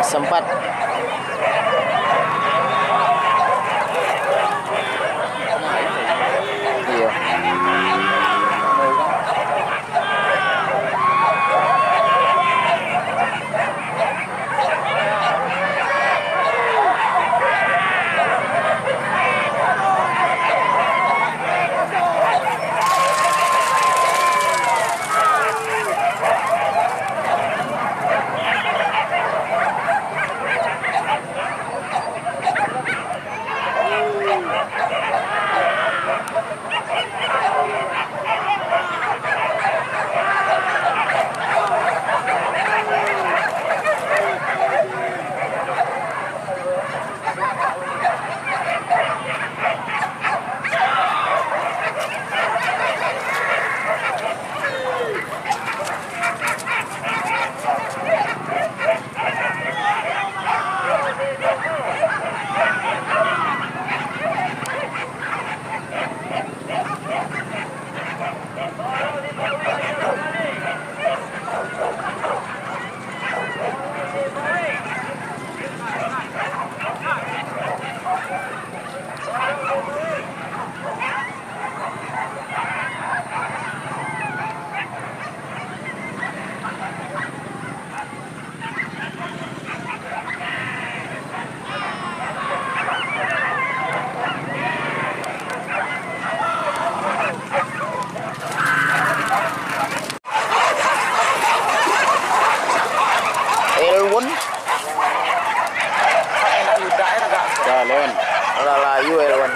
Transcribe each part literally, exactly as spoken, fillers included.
Sempat. Iya. Elwon. Dah, Lon. Alah, layu, Elwon.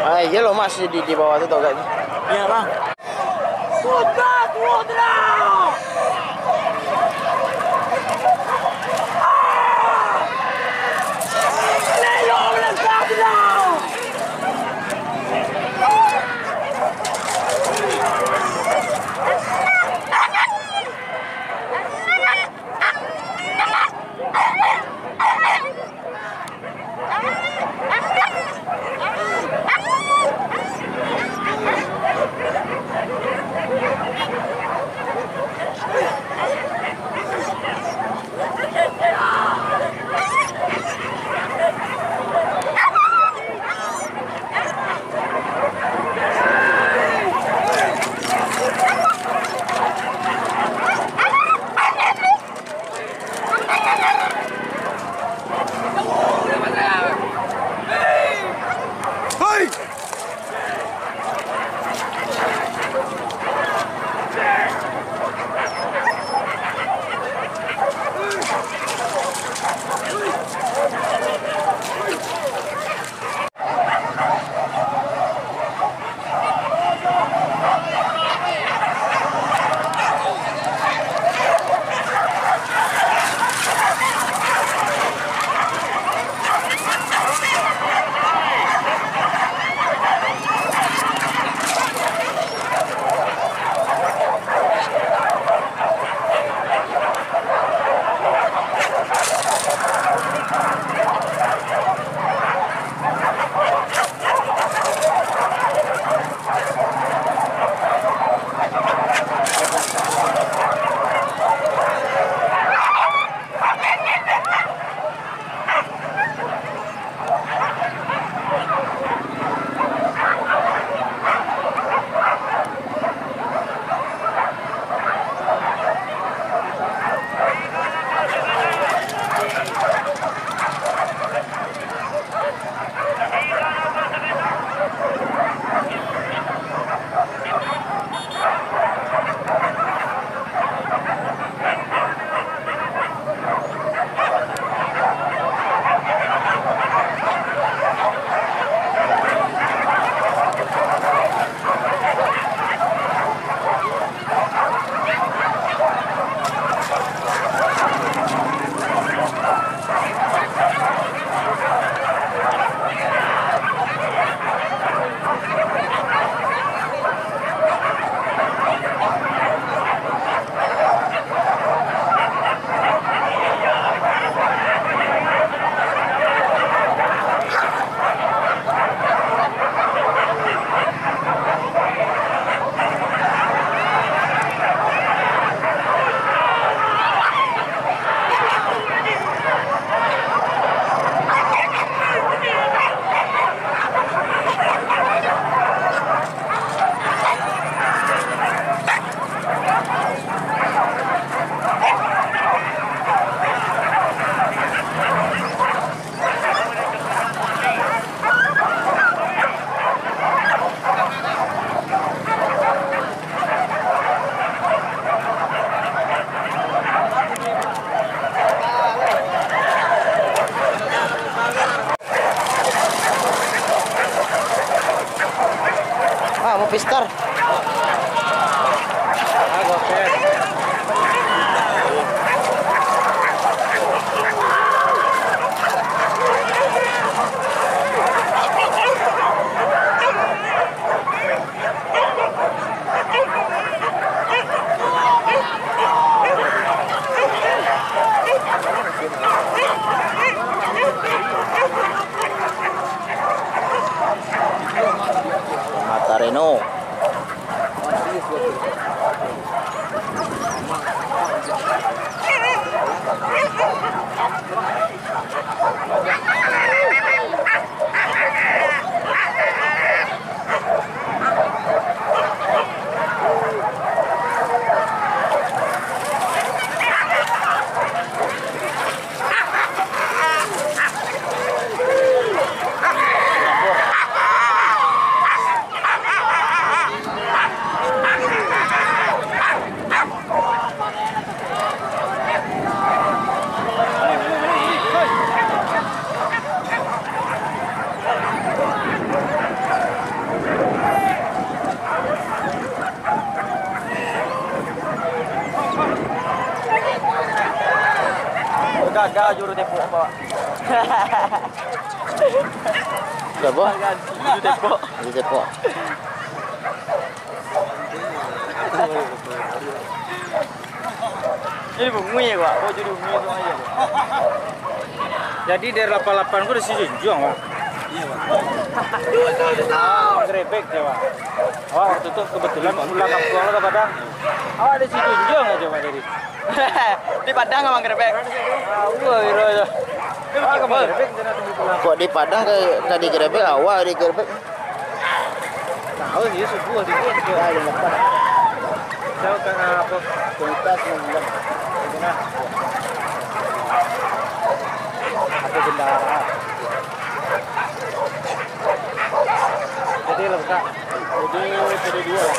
Ah, iyo lo, Mas, di, di bawah tu tau gak? Iyo, Bang. Pistar. Mata Reno. Gagal juru tepuk, Pak. Siapa? Juru tepuk. Juru tepuk. Jadi bungui ya, Pak? Oh, jadi bungui itu aja. Jadi dari lapan lapan ko di si Junjuang, Pak? Iya, Pak. Ah, gerebek dia, Pak. Awak waktu itu kebetulan pulang kampung lah ke Padang. Awak di si Junjuang aja, Pak, jadi. Di Padang abang gerebek. Awak kira aja. Awak ke gerebek, jangan tunggu pulang. Kok di Padang ka, ka digerebek, awak digerebek? Tahu ni, subuh di sini. Ya, yang lepas. Tahu kan apa? Tuntas membuat. Itu nah. Ada benda. Jadi lengkap. Jadi, jadi dua lah.